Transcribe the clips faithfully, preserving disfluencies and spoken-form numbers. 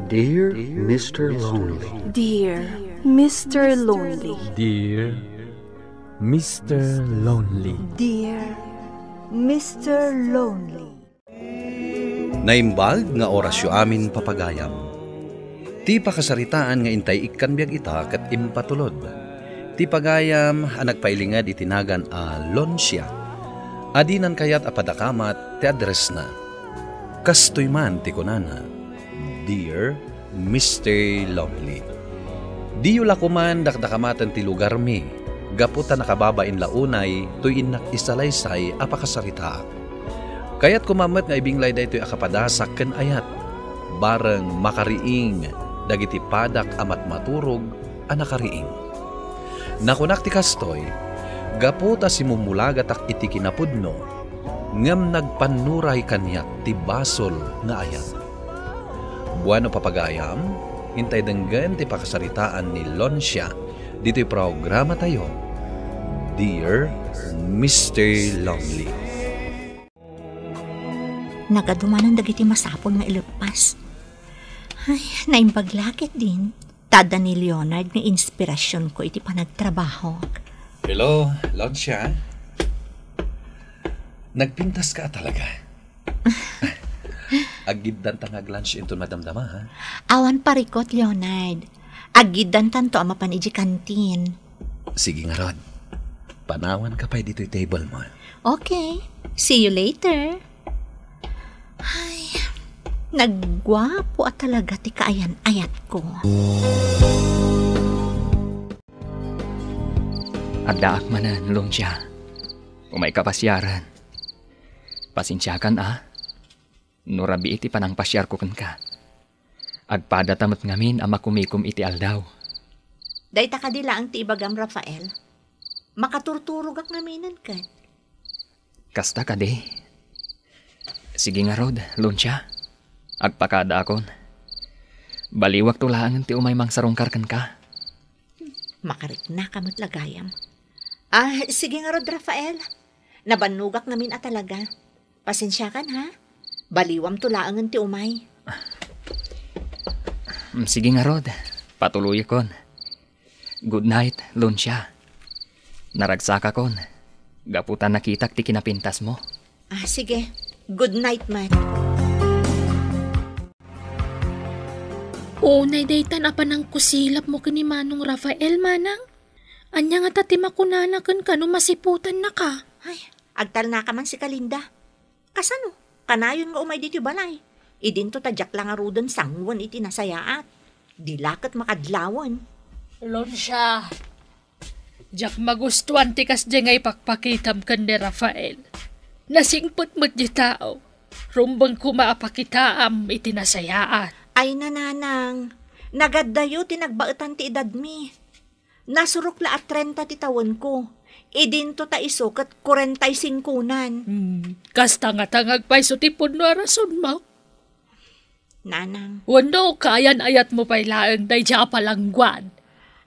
Dear Mister Lonely. Dear Mister Lonely. Dear Mister Lonely. Dear Mister Lonely. Naimbag nga orasyo amin, papagayam. Ti pakasaritaan nga intay ikkan biag ita ket impatulod. Ti pagayam a nagpailinged iti nagan a Loncia. Adinan kayat a padakamat ti addressna. Kastoy man ti kunana, "Dear Mister Lonely, diyo la koman dakdakamaten ti lugarmi, gapu ta nakababain la unay toy innak isalaysay a pakasaritaak. Kayat koma met nga ibinglay daytoy a kapadasak ken ayat, bareng makariing dagiti padak a matmaturog a nakariing." Nakunak ti kastoy, gapu ta simumulagatak iti kinapudno, ngem nagpannuray kaniak ti basol nga ayat. Bueno, papagayam, intay denggen ti pakasaritaan ni Loncia ditoy programatayo, Dear Mister Lonely. Nagadumanan dagiti masapul nga ileppas. Ay, naimbag la ketdin. Ta adda ni Leonard nga inspirasionko iti panagtrabahok. Hello, Loncia. Nagpintas ka talaga. Aggiddanta nga ag-lunch inton madamdama, ha? Awan parikot, Leonard. Aggiddantanto a mapan idiay kantin. Sige ngarud. Panawan ka pay ditoy table mo. Okay. See you later. Ay, nagguapo a talaga ti kaayan-ayatko. Addaak manen, Loncia. Umayka pasiaren. Pasensiakan, a. No rabii ti panangpasiarko kenka. Agpadata met ngamin a makumikom iti aldaw. Dayta kadi laeng ti ibagam, Rafael? Makaturturogak ngaminen ket. Kasta kadi? Sige ngarud, Loncia. Agpakadaakon. Baliwakto laengen ti umay mangsarungkar kenka. Makariknaka met la gayam. Ah, sige ngarud, Rafael. Nabannogak ngamin a talaga. Pasensiakan, ha? Baliwamto laengen ti umay. Mm, sige ngarud. Patuluyakon. Good night, Loncia. Naragsakakon. Gapu ta nakitak ti kinapintasmo. Ah, sige. Good night, man. Unay daytan a panangkusilapmo ken ni Manong Rafael, manang? Ania ngata ti makunana kenka no masiputannaka? Ay, agtalnaka man, Kalinda. Kasano? Kanayon nga umay ditoy balay. Idinto ta diak la ngaruden sanguen iti nasayaat. Di la ket makadlawen. Loncia, diak magustuan ti kasdiay nga ipakpakitam ken ni Rafael. Nasingpet met ti tao. Rumbeng koma a pakitaam iti nasayaat. Ay, nanang, nagaddayo ti nagbaetan ti edadmi. Nasurok la a trenta ti tawenko. Idinto ta isu ket kuarenta y singkonan. Hmm, kasta ngata nga agpayso ti pudno a rasonmo? Nanang. Wenno, kaayan-ayatmo pay laeng daydiay a palangguan?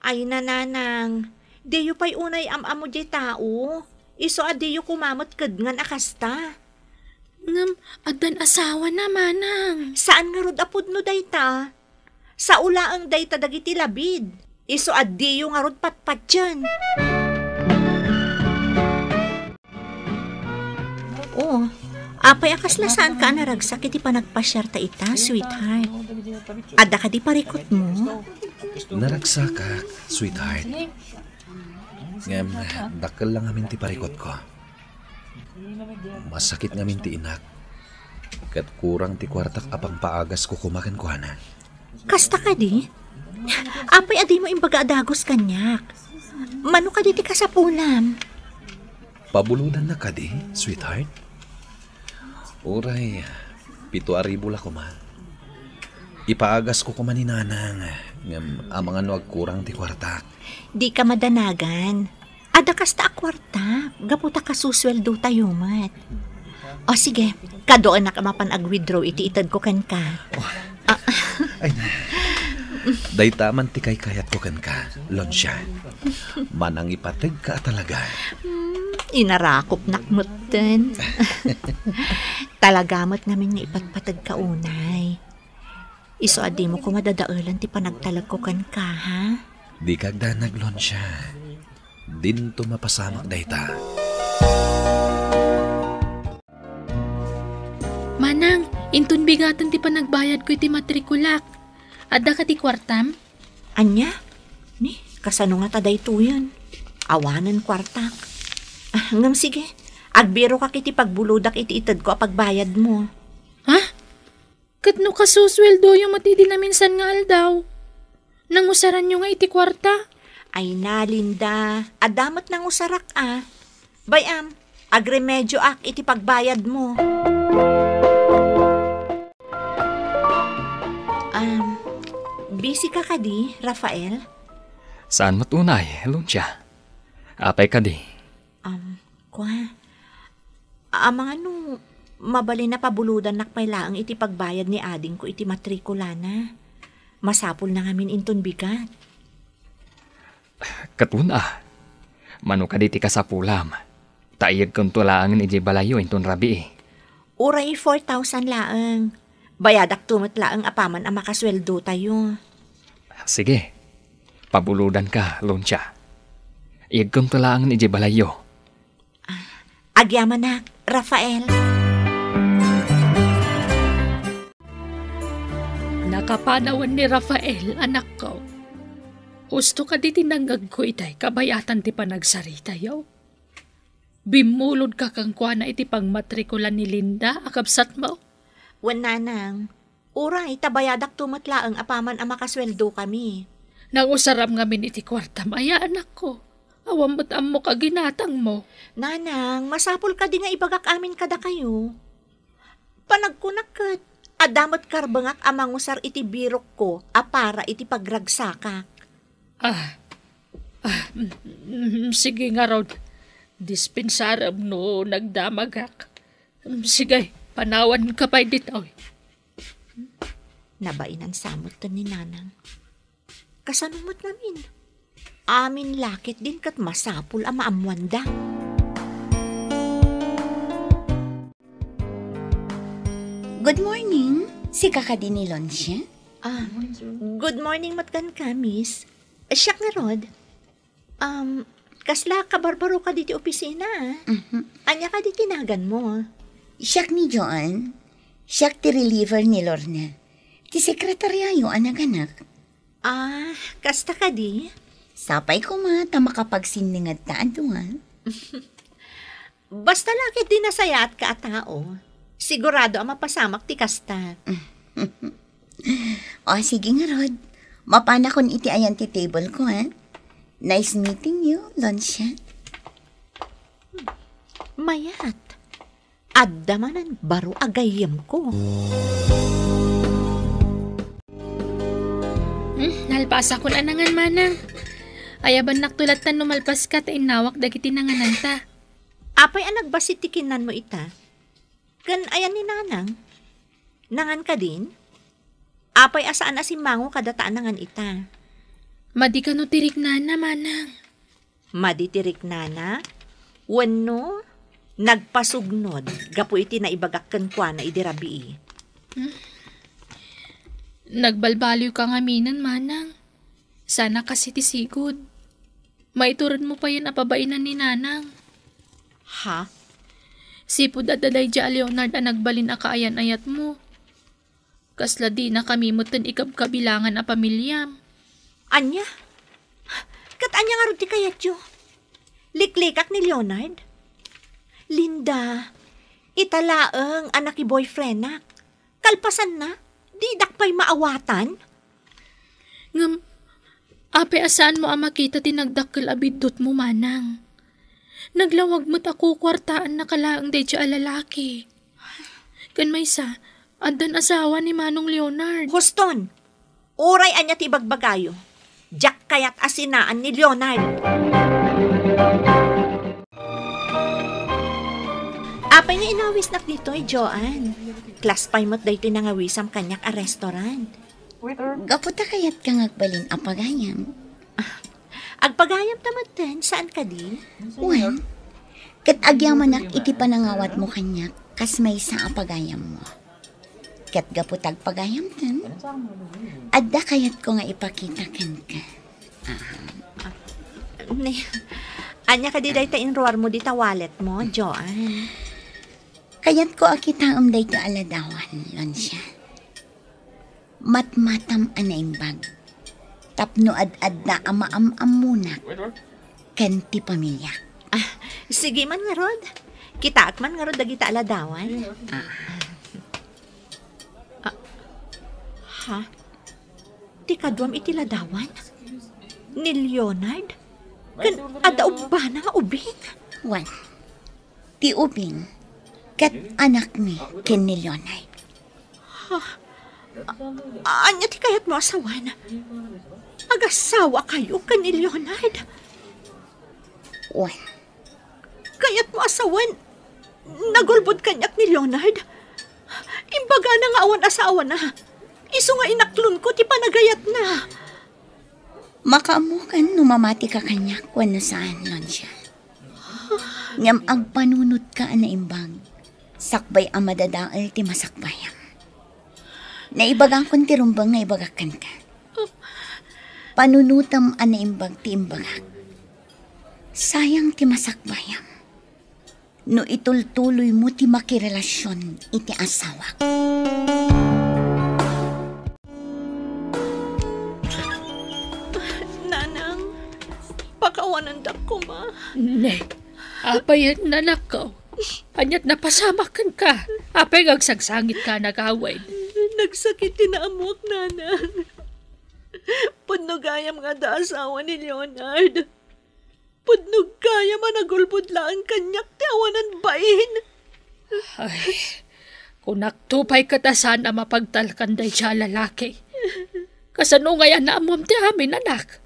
Ay, nanang, diyo pay unay am-ammo diay tao. Isu a diyo koma met kedngan a kasta. Ngem, addan asawana, manang. Saan ngarud a pudno dayta? Sao laeng dayta dagiti labid. Isu a diyo ngarud patpatien. Oh, apay a kasla saanka a naragsak iti panagpasiarta ita, sweetheart? Adda kadi parikutmo? Naragsakak, sweetheart. Ngem, dakkel la ngamin ti parikutko. Masakit ngamin ti inak, ket kurang ti kuartak a pangpaagas ko koma kenkuana. Kasta kadi? Apay a dimo imbaga a dagus kaniak? Mano kadi ti kasapulam? Pabulodannak kadi, sweetheart? Uray, pito a ribu la koma. Ipaagas ko koma ni Nanang, ngem amangan no agkurang ti kuartak. Dika madanagan. Adda kasta a kuarta, gapu ta kasusueldotayo met. O sige, kaduanak a mapan ag-withdraw iti itedko kenka. Oh. Ah. Ay, na. Dayta man ti kaykayatko kenka, Loncia. Manangipategka a talaga. Hmm, inarakopnak metten. Talaga met ngamin nga ipatpategka unay. Isu a dimo koma dadaelan ti panagtalekko kenka, ha? Dika agdanag, Loncia. Dinto mapasamak dayta. Manang, inton bigaten ti panagbayadko iti matrikulak. Adda kadi kuartam? Ania? Ni, kasano ngata daytoyen? Awanen kuartak. Ah, ngem sige, agbirokak iti pagbulodak iti itedko a pagbayadmo. Ha? Ket no kasusueldoyo met idi naminsan nga aldaw, nangusaranyo nga iti kuarta? Ay na, Linda, adda met nangusarak a. Bay-am, agremedioak iti pagbayadmo. Um, busy ka kadi, Rafael? Saan met unay, Lucia. Apay kadi? Um, kua, amangano, mabalin a pabulodannak pay laeng iti pagbayad ni adingko iti matrikulana. Masapulna ngamin inton bigat. Ket una, mano kadi ti kasapulam? Ta iyegkonto laengen idiay balayyo inton rabii. Uray four thousand laeng. Bayadakto met laeng apaman a makasueldotayo. Sige. Pabulodanka, Luncia. Iyegkonto laengen idiay balayyo. Ah, agyamanak, Rafael. Nakapanawan ni Rafael, anakko. Husto kadi ti nangngegko itay kabayatan ti panagsaritayo? Bimmulodka kenkuana iti pagmatrikulan ni Linda a kabsatmo? Wen, nanang. Uray, ta bayadakto met laeng apaman a makasueldokami. Nangusaram ngamin iti kuartam aya, anakko. Awan met ammok a ginatangmo. Nanang, masapul kadi nga ibagak amin kadakayo? Panagkunak ket, adda met karbengak a mangusar iti birokko a para iti pagragsakak. Ah, ah, mm, mm, sige ngarud. Dispensarem no nagdamagak. Mm, sige, panawanka pay ditoy. Nabainan sa met ni Nanang. Kasano met ngamin? Amin la ketdin ket masapul a maammoanda. Good morning. Sika kadi ni Loncia? Ah, good morning met kenka, miss. Siak ngarud. Um, kasla kabarbaro kadi ti opisina, ah. Mhm. Ania kadi ti naganmo? Siak ni Joan. Siak ti reliever ni Lorna. Ti sekretaryayo a naganak. Ah, kasta kadi? Sapay koma ta makapagsinningedta a dua. Basta la ketdi nasayaatka a tao, sigurado a mapasamak ti kasta. O, sige ngarud. Mapanakon iti ayan ti table ko, ha? Nice meeting you, Loncia. Mayat. Adda manen baro a gayyemko. Hmm, nalpasakon a nangan, manang. Ayabannakto latta no malpaska ta innawak dagiti nangananta. Apay a nagbassit ti kinnanmo ita? Ken ayan ni Nanang? Nangan kadin? Apay a saan a simmango kadata a nangan ita? Madi kano ti riknana, manang? Madi ti riknana? Wenno, nagpasugnod gapu iti naibagak kenkuana idi rabii? Hmm? Nagbalbaliwka ngaminen, manang. Sana kasi ti sigud. Maituredmo payen a pabainan ni Nanang. Ha? Sipud adda daydiay a Leonard a nagbalin a kaayan-ayatmo. Kasla dinakami metten ikabkabilangan a pamiliam. Ania? Ket ania ngarud ti kayatyo? Liklikak ni Leonard? Linda, ita laeng a nakiboyfriendak. Kalpasanna, didak pay maawatan? Ngem, apay a saanmo a makita ti nagdakkel a biddutmo, manang? Naglawag met a kukuartaannaka laeng daydiay a lalaki. Ken maysa, addan asawa ni Manong Leonard. Huston! Uray ania ti ibagbagayo, diak kayat a sinaan ni Leonard. Apay nga inawisnak ditoy, Joan? Class pay met daytoy nangawisam kaniak a restaurant. Gapu ta kayatka nga agbalin a pagayam. Ah, agpagayamta metten, saan kadi? Wen, ket agyamanak iti panangawatmo kaniak kas maysa a pagayammo. Ket gapu ta agpagayamten, adda kayatko nga ipakita kenka. Ah. Ne, ania kadi dayta inruarmo dita walletmo, Joan? Kayatko a kitaem daytoy a ladawan, Loncia. Matmatam a naimbag tapno ad-adda a maam-ammonak ken ti pamiliak. Ah, sige man ngarud. Kitaek man ngarud dagita a ladawan. Ah. Ah, ha? Ti kaduam iti ladawan? Ni Leonard? Ken adda ubbana nga ubing? Wen, ti ubing ket anakmi ken ni Leonard. Ha? A-, ania ti kayatmo a sawen? Agasawakayo ken ni Leonard? Wen. Kayatmo a sawen, nagulbod kaniak ni Leonard? Imbagana nga awan asawana. Isu nga inaklonko ti panagayatna. Makaammokan no mamatika kaniak wenno saan, Loncia. Ngem agpanunotka a naimbag, sakbay a madadael ti masakbayam. Naibagakon ti rumbeng nga ibagak kenka. Panunotem a naimbag ti imbagak. Sayang ti masakbayam no itultuloymo ti makirelasion iti asawak. Nanang, pakawanandak koma. Ne, apay, nanakko? Ania't napasamak kenka? Apay nga agsagsangitka a nagawid? Nagsakit ti naammoak, Nanang. Pudno gayam nga adda asawa ni Leonard. Pudno gayam a nagulbod laeng kaniak ti awanan bain. Ay, kunakto pay ket a saan a mapagtalkan daydiay a lalaki. Kasano ngay a naammoam ti amin, anak?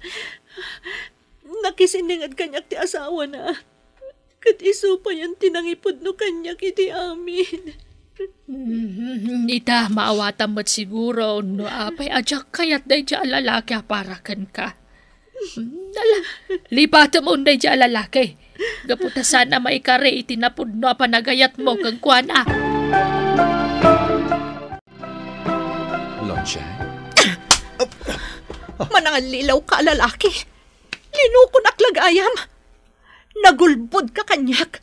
Nakisinninged kaniak ti asawana. Ket isu payen ti nangipudno kaniak iti amin. Hmm, ita, maawatam met siguro no apay a diak kayat daydiay a lalaki a para kenka. Hmm, ala, lipatem on daydiay a lalaki. Gapu ta saan a maikari iti napudno a panagayatmo kenkuana. Loncia? Manangallilaw ka a lalaki. Linukonak la gayam. Nagulbodka kaniak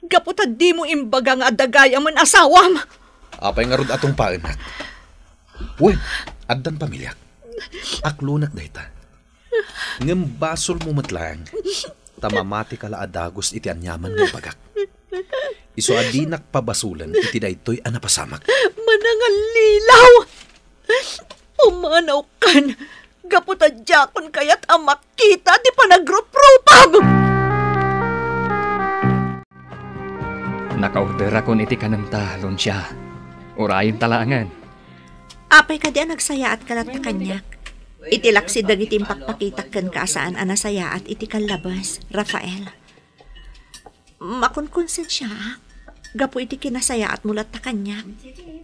gapu ta dimo imbaga nga adda gayamen asawam. Apay ngarud a tungpaennak? Wen, addan pamiliak. Aklonak dayta. Ngem basolmo met laeng ta mamatika la a dagus iti aniaman nga ibagak. Isu a dinak pabasolen iti daytoy a napasamak. Manangallilaw! Pumanawkan gapu ta diakon kayat a makita ti panagruprupam! Nakaorderakon iti kanemta, Loncia. Urayenta laengen. Apay kadi a nagsayaatka latta kaniak? Iti laksid dagiti impakpakitak kenka a saan a nasayaat iti kallabes, Rafael. Makonkonsensiaak gapu iti kinasayaatmo latta kaniak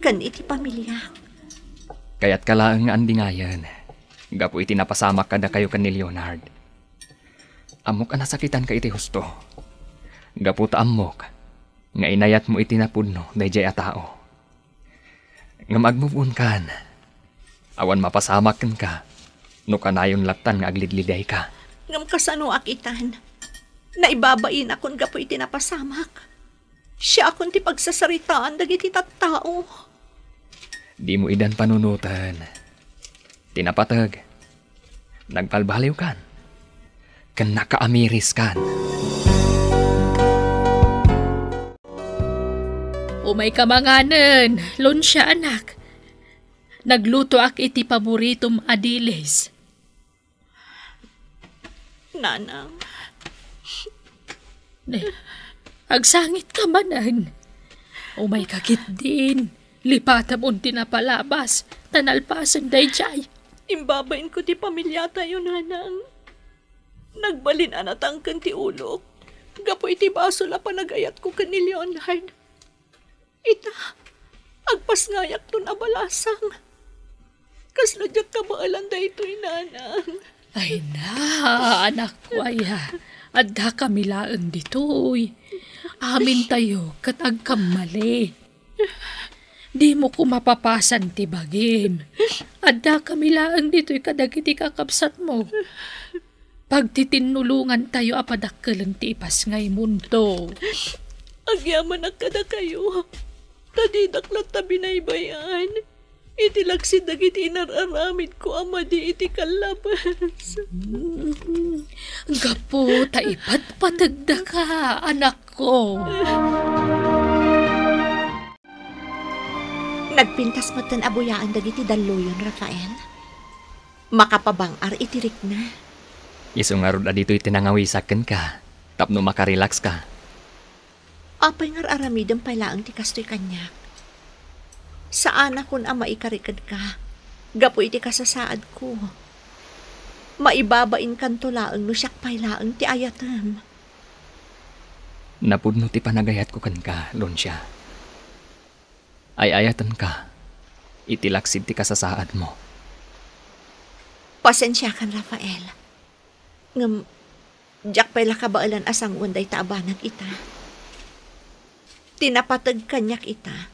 ken iti pamiliak. Kayatka laeng nga andingayen gapu iti napasamak kadakayo ken ni Leonard. Ammok a nasakitanka iti husto gapu ta ammok nga inayatmo iti napudno daydiay a tao. Ngem agmove on kan. Awan mapasamak kenka no kanayon lattan nga aglidlidayka. Ngem kasanoak itan? Naibabainakon gapu iti napasamak. Siakon ti pagsasaritaan dagiti tattao. Dimo idan panunoten. Ti napateg, nagbalbaliwkan ken nakaamiriskan. Umayka manganen, Loncia, anak. Naglutoak iti paboritom a dilis. Nanang. Ne, agsangitka manen. Umayka ketdin. Lipatem on ti napalabas, ta nalpasen daydiay. Imbabainko ti pamiliatayo, Nanang. Nagbalin a natangken ti ulok gapu iti basol a panagayatko ken ni Leonard. Ita, agpasngayakton a balasang. Kasla diak kabaelan daytoy, Nanang. Ay na, anakko aya, addakami laeng ditoy. Amintayo ket agkammali. Dimo koma papasan ti bagim. Addakami laeng ditoy kadagiti kakabsatmo. Pagtitinnulongantayo a padakkelen ti ipasngaymonto. Agyamanak kadakayo, ta didak latta binaybay-an iti laksid dagiti inar-aramidko a madi iti kallabas. Mm, gapu ta ipatpategdaka, anakko. Nagpintas metten a buyaen dagiti dalluyon, Rafael. Makapabang-ar iti rikna. Isu ngarud a ditoy ti nangawisak kenka tapno makarelax ka. Apay nga ar-aramidem pay laeng ti kastoy kaniak? Saanakon a maikari kenka gapu iti kasasaadko. Maibabainkanto laeng no siak pay laeng ti ayatem. Napudno ti panagayatko kenka, Lucia. Ay-ayatenka iti laksid ti kasasaadmo. Pasensiakan, Rafael. Ngem, diak pay la kabaelan a sangoen dayta a banag ita. Ti napateg kaniak ita,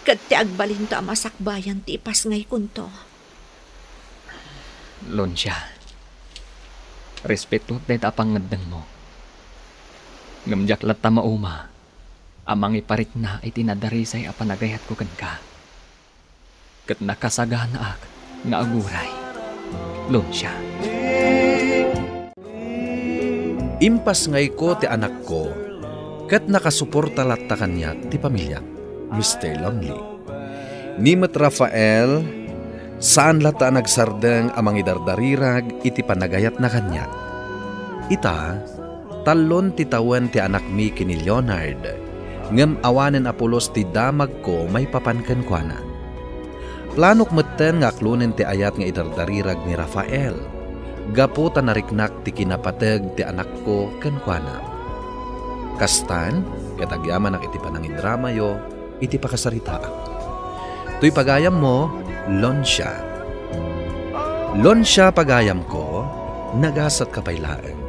ket ti agbalinto a masakbayan ti ipasngaykonto. Lucia, respetoak dayta a pangngeddengmo. Ngem diak latta mauma a mangiparikna iti nadarisay a panagayatko kenka. Ket nakasaganaak nga aguray, Lucia. Impasngayko ti anakko, ket nakasuporta latta kaniak ti pamiliak, Mister Lonely. Ni met Rafael, saan latta a nagsardeng a mangidardarirag iti panagayatna kaniak. Ita, tallon ti tawen ti anakmi ken ni Leonard, ngem awanen a pulos ti damagko maipapan kenkuana. Planok metten nga aklonen ti ayat nga idardarirag ni Rafael, gapu ta nariknak ti kinapateg ti anakko kenkuana. Kastan, ket agyamanak iti panangidramayo iti pakasaritaak. Toy pagayammo, Lucia. Lucia, pagayamko, nagasatka pay laeng.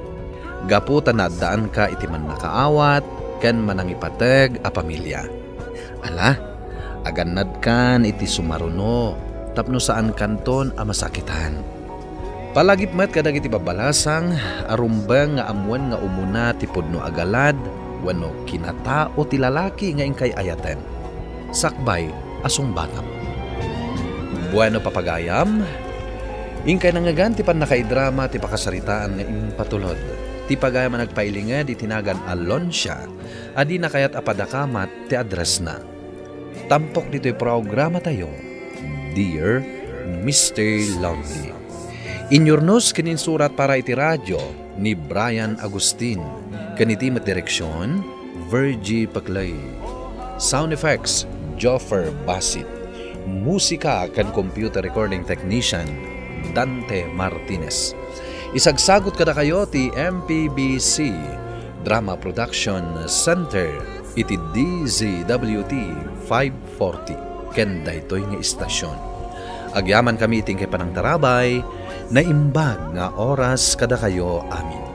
Gapu ta naaddaanka iti mannakaawat ken manangipateg a pamilia. Ala, agannadkan iti sumaruno tapno saankanton a masakitan. Palagip met kadagiti babbalasang a rumbeng nga ammoen nga umuna ti pudno a galad wenno kinatao ti lalaki nga inkay ayaten. Sakbay a sungbatam. Bueno, papagayam, inkay nangngegan ti pannakaidrama ti pakasaritaan nga impatulod. Ti pagayam a nagpailinged iti nagan a Lucia a dina kayat a padakamat ti addressna. Tampok ditoy programatayo, Dear Mister Lonely. Inyurnos ken insurat para iti radio ni Brian Agustin, ken iti met direksion, Virgie Paclay. Sound effects, Joffer Basit. Musika ken computer recording technician, Dante Martinez. Isagsagot kadakayo ti M P B C Drama Production Center iti D Z W T five forty ken daytoy nga istasyon. Agyamankami iti inkay panangtarabay, naimbag nga oras kadakayo amin.